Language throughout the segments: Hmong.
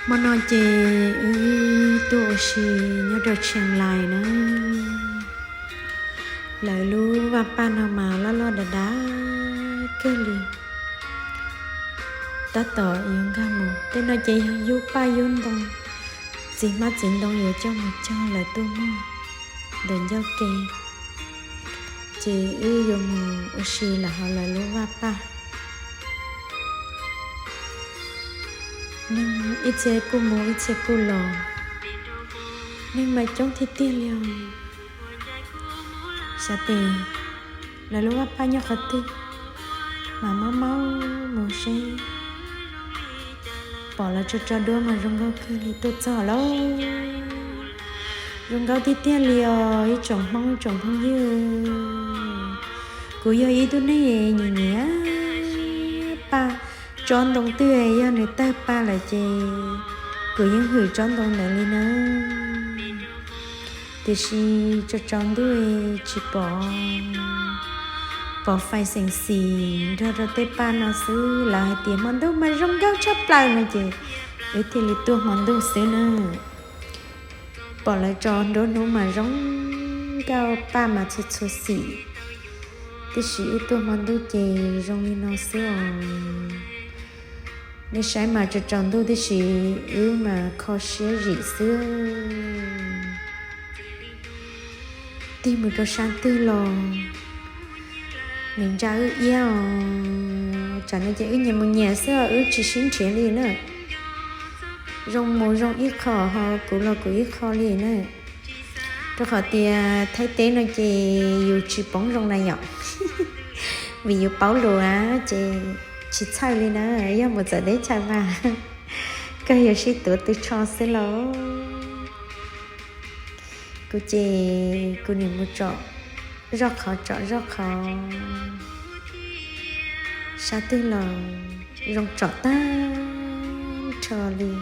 Hmo no ces wb tuaj ua si nyob rau Tsheej Lais na. Lawv lub vaj paj no mas loj loj dav dav kawg li. Tab tom yuav nkag mus, tej no ces yog yub paj yub ntoo, txiv hmab txiv ntoo yuav coj mus cog lawv tuaj muag ntawm ncauj ke. Ces wb yuav mus ua si lawm hauv lawv lub vaj paj. Neeg ib txhia kuj mus ib txhia kuj los, neeg mas coob tiag tiag li os. Xyov tes lawv lub vaj paj nyob qhov twg, mas maub maub mus seb. Pom lawv tso tso duab mas zoo nkauj kawg li, tuaj txog lawm. Zoo nkauj tiag tiag li os ib tsoom Hmoob ib tsoom phooj ywg. Kuv yog ib tug neeg nyiam nyiam paj, tsob ntoo twg yog nws tawg paj lawm ces kuv yeej hwm tsob ntoo ntawd li na. Tiam sis tsaus tsaus ntuj tsis pom, pom fais xeem xim nrog rau tej paj no xwb. Lawv hais tias hmo ntuj mas zoo nkauj tshaj plaws no ces wb thiaj li tuaj hmo ntuj xwb na. Pom lawv tso nruab hnub mas zoo nkauj, paj mas txhua txhua xim, tiam sis wb tuaj hmo ntuj ces zoo li no xwb os. Nej saib mas tsaus tsaus ntuj tiam sis wb mas kho siab zim xwb. Tig mus rau sab twg los nws ntsa wb iab os. Tsam no ces wb nyias mus nyias xwb os, wb tsis sib nrhiav li na. Zoo mus zoo ib qho ho kuv los kuv ib qho li na. Rau qhov tias Thaib teb no ces yus tsis poob zoo na yom, vim yus paub lus ces tsis txhawj li na. Yog mus txawv teb chaws mas kawg yuav sib tuav tw tsho xwb lauj. Kuv ces kuv nim mus tsom zoj qhov tsom zoj qhov, sab twg los zoo tsom tag nrho li.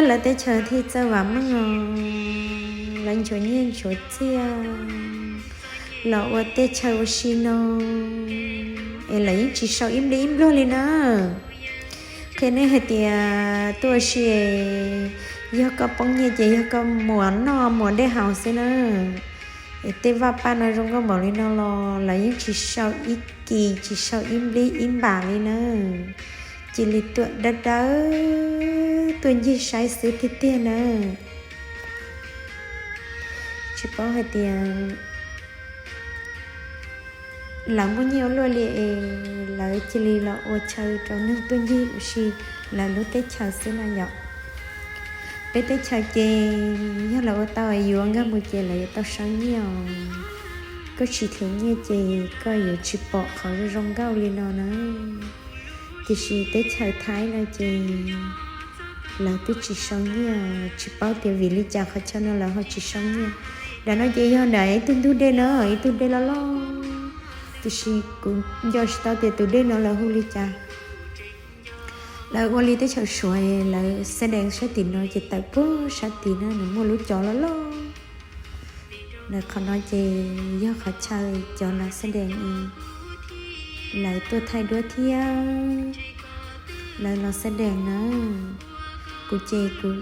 Lawv teb chaws thiaj txawj vam meej os, lawv nchuav nyiaj nchuav txiaj los ua teb chaws ua si no es lawv yeej tsis sau ib nplig ib npluag li na. Qhia nej hais tias tuaj ua si, yog koj poob nyiaj ces yog koj muas noj muas dej haus xwb na. Es tej vaj paj no zoo nkauj npaum li no los lawv yeej tsis sau ib kis tsis sau ib nplib ib npam li na. Cia li tuaj dawb dawb tuaj ncig saib xwb tiag tiag na. Tsis paub hais tias lawv muaj nyiaj ua luaj li es lawv cia li los ua chaw rau neeg tuaj ncig ua si lawv lub teb chaws xwb no yom. Peb teb chaws ces yog lawv ua tau yuav nkag mus ces lawv yuav tau sau nyiaj os. Koj tsis them nyiaj ces koj yuav tsis pom qhov zoo zoo nkauj li no na. Tiam sis teb chaws Thaib no ces lawv twb tsis sau nyiaj, tsis paub tias vim li cas qhov chaw no lawv ho tsis sau nyiaj. Nram no ces yog nram ib tug ntug dej na, ib tug dej loj loj, tiam sis kuv nco tsis tau tias tus dej no lawv hu li cas. Lawv ua li teb chaws Suav, lawv xab dees sab tim no ces tawm puag sab tid na, nws muaj lub cov loj loj. Ntawm qhov no ces yog qhov chaw cov lawv xab dees, lawv tuaj thaij duab thiab lawv los xab dees na. Kuv ces kuv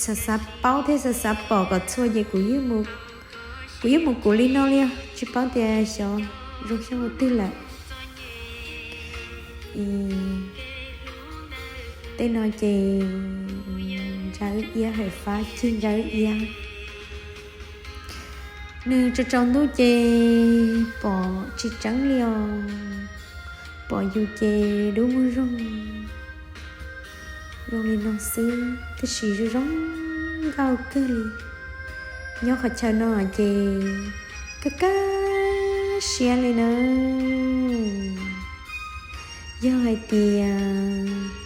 xav xav paub thiab xav xav pom kom txhua ces kuv yeej mus kuv li no li, tsis paub tias xyov zoo xyoo ua twg lawm. Tej no ces ntsa wb iab, hais fab cig ntsa wb iab. Nws tsaus tsaus ntuj ces pom tsis tseeb li os, pom yus ces dub muag zoog, zoo li no xwb tiam sis zoo zoo nkauj kawg li. Nyob qhov chaw no ces kaj kaj siab li na. Yog hais tias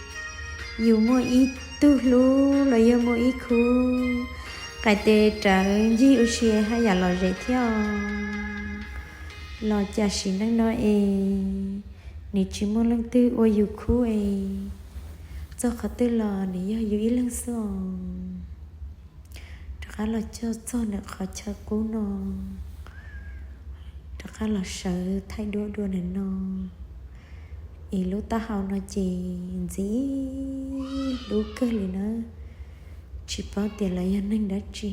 yus muaj ib tug hlub los yog muaj ib khub qaij tes rawv ncig ua si haj yam lom zem thiab os. Los cas sim neej no es nws tsis muaj leej twg ua yus khub es txog qhov twg los nws yog yus ib leeg xwb os. Rov qab los txog ntawm qhov chaw qub no, rov qab los sawv thaij duab dua ntawm no. Es lub taub hau no ces ntxim hlub kawg li na, tsis paub tias lawv yog neeg dab tsi.